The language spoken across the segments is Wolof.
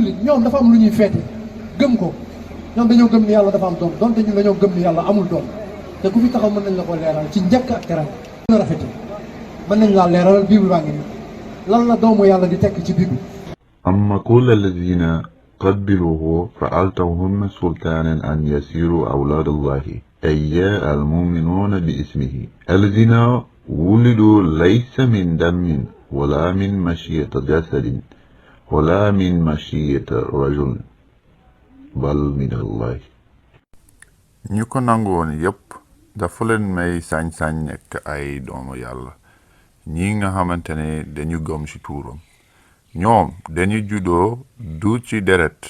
jullit ñoom dafa am lu ñuy feete gëm ko ñoom dañoo gëm ni yàlla dafa am doom donte ñun dañoo gëm ni yàlla amul doom te ku fi taxaw mën nañ la ko leeral ci njëkk ak teral gën a rafete mën nañ laa leeralal bible baa ngi nii lan la doomu yàlla di tekk ci bible. أما كل الذين قد بلغوا فأعطوهم سلطانا أن يسيروا أولاد الله أي المؤمنون باسمه الذين ولدوا ليس من دم ولا من مشيئة جسد ولا من مشيئة رجل بل من الله. ñu ko nangu woon yépp dafa leen may sañ-sañ nekk ay doomu yàlla ñi nga xamante ne dañu gëm ci tuuram ñoom dañu juddoo du ci deret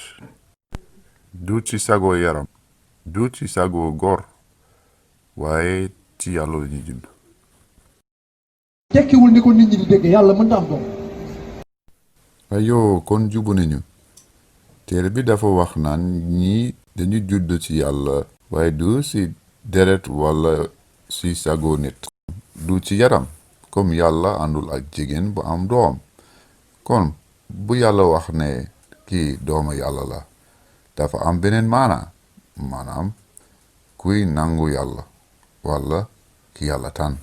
du ci sago yaram du ci sago góor waaye ci yàlla la ñu judd. tekkiwul ni ko nit ñi di dégg yàlla mënta am doom. ayoo kon jubu nañu téere bi dafa wax naan ñi dañu judd ci yàlla waaye du ci deret wala ci sago nit du ci yaram comme yàlla àndul ak jigéen bu am doom kon bu yàlla wax ne kii doomu yàlla la dafa am beneen maanaam kuy nangu yàlla wala ki yàlla tànn.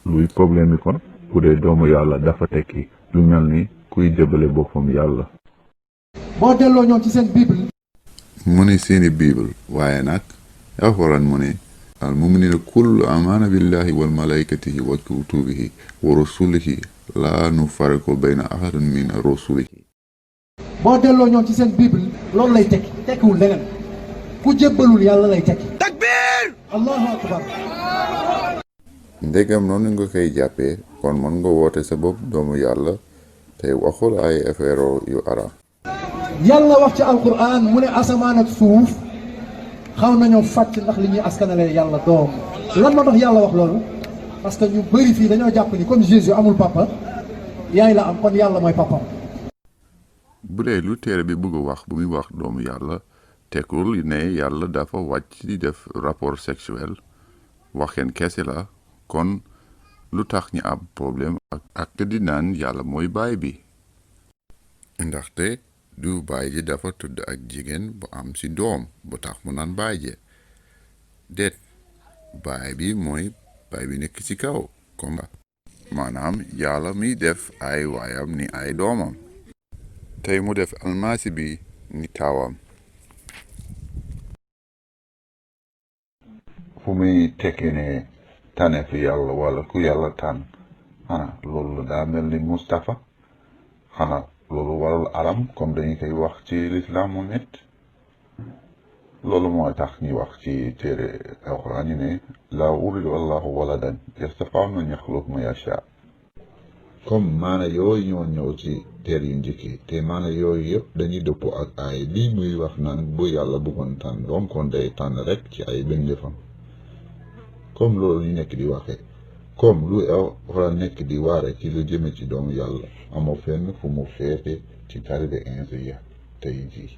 luy problème bi kon bu dee doomu yàlla dafa tekki lu mel ni kuy jëbale boppam yàlla. boo delloo ñoom ci seen bible. mu ni seeni bible waaye nag alxuraan mu ne al muminina kullu amana billahi wal malaikatihi wa kutubihi wa rusulihi la nufarriqu bayna ahadin min rusulihi. boo delloo ñoom ci seen bible loolu lay tekki tekkiwul leneen ku jébbalul yàlla lay tekki. takbir allahu akbar. ndegam noonu nga koy jàppee kon mën nga woote sa bopp doomu yàlla te waxul ay affaire yu araam. yàlla wax ci alquran mu ne asamaan ak suuf xaw nañoo fàcc ndax li ñuy askanale yàlla doom lan moo tax yàlla wax loolu parce que ñu bëri fii dañoo jàpp ni comme Jésus amul papa yaay la am kon yàlla mooy papam. bu dee lu téere bi bëgg wax bu muy wax doomu yàlla tekkul ne yàlla dafa wàcc di def rapport sexuel waxeen kese la kon lu tax ñu am problème ak di naan yàlla mooy baay bi ndaxte du baay ji dafa tudd ak jigéen bu am ci doom bu tax mu naan baay ji déet baay bi mooy baay bi nekk ci kaw comme maanaam yàlla mi def ay waayam ni ay doomam tey mu def almasi bi ni taawam. fu muy tekki ne tane fi yàlla wala ku yàlla tànn xanaa loolu daa mel ni Mustapha xanaa loolu warul aram comme dañu koy wax ci lislaamu nit loolu mooy tax ñuy wax ci téere alxuraan ñu ne laa uridu allahu waladan yastafaa man yaxluqu ma yashaa comme maana yooyu ñoo ñëw ci téere yu njëkk te maana yooyu yëpp dañuy dëppoo ak ay lii muy wax naan bu yàlla bëggoon tànn doom kon day tànn rek ci ay mbindeefam comme loolu ñu nekk di waxee comme lu alxuraan nekk di waare ci lu jëme ci doomu yàlla amoo fenn fu mu féete ci taalibe Insa tey jii